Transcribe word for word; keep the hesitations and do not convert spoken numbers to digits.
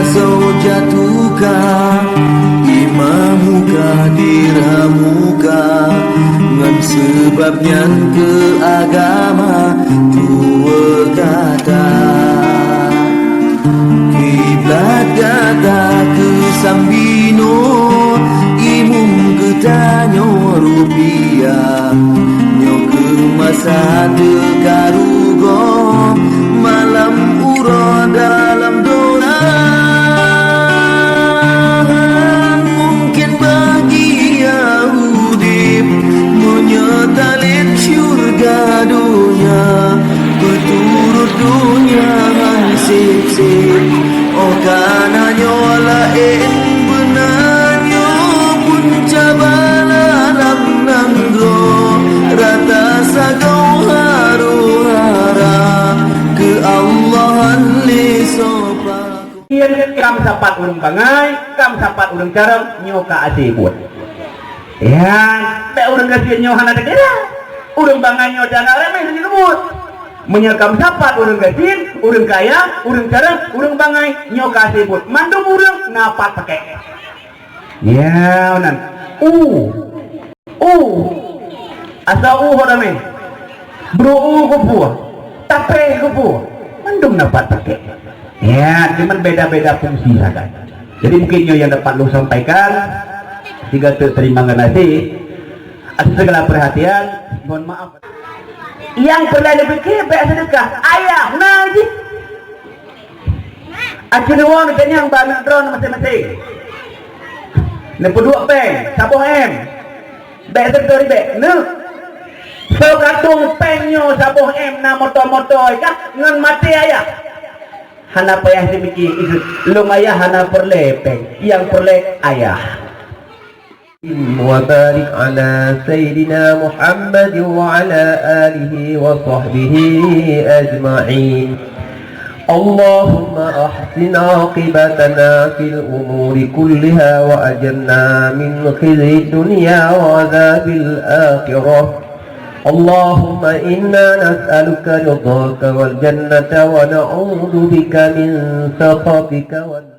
Soe jatuh ka, imam muka, dirham muka, ngon seubab nyan keu agama tuwoe gata. Kiblat gata keu sambinoe, imum geutanyoe rupiah. Nyoe keuh masa teuka rugoe, malam uroe dalam donya. Mungken bahagia udeb, meunyoe talét syurga donya. Peuturot donya han seb-seb, oh kana nyoe laén beuna nyoe punca bala lam nanggroe, rata sagoe harôh hara keu Allah han lé soe pakoe. Nyang kam sapat ureuëng bangai, kam sapat ureuëng carông, nyoe ka asé buet. Ya, bèk ureuëng gasien nyoe hana teukira. Ureuëng bangai nyoe cara remeh geuseumeubeuet. Meunyoe kam sapat ureuëng gasien, ureuëng kaya, ureuëng carông, ureuëng bangai, nyoe ka asé buet. Mandum ureuëng na pat pakèk. Ya, nan. U. U. Asa u ho ramé. Bru u keupeue? Tapéh keupeue? Mandum na pat pakèk. Ya, cuman beda-beda fungsi sagai. Jadi mungkin nyoe nyang dapat lôn sampaikan. Sigoe teuk teurimong geunaséh. Atas segala perhatian, mohon maaf. Nyang peureulèe neupiké bèk seudeukah, ayah na jih. Aci neuwoe neukeunyang bak aneuk droe maséng-maséng. Neupeuduek péng, saboh M. Bèk seudeukah ribèk, neuk. Soe ka tueng péng nyoe saboh M na moto-moto kah ngon maté ayah. Hana payah seumiké, lôn ayah hana peureulèe péng, nyang peureulèe ayah. وبارك على سيدنا محمد وعلى آله وصحبه أجمعين. اللهم أحسن عاقبتنا في الأمور كلها وأجرنا من خزي الدنيا وعذاب الآخرة. اللهم إنا نسألك رضاك والجنة ونعوذ بك من سخطك وال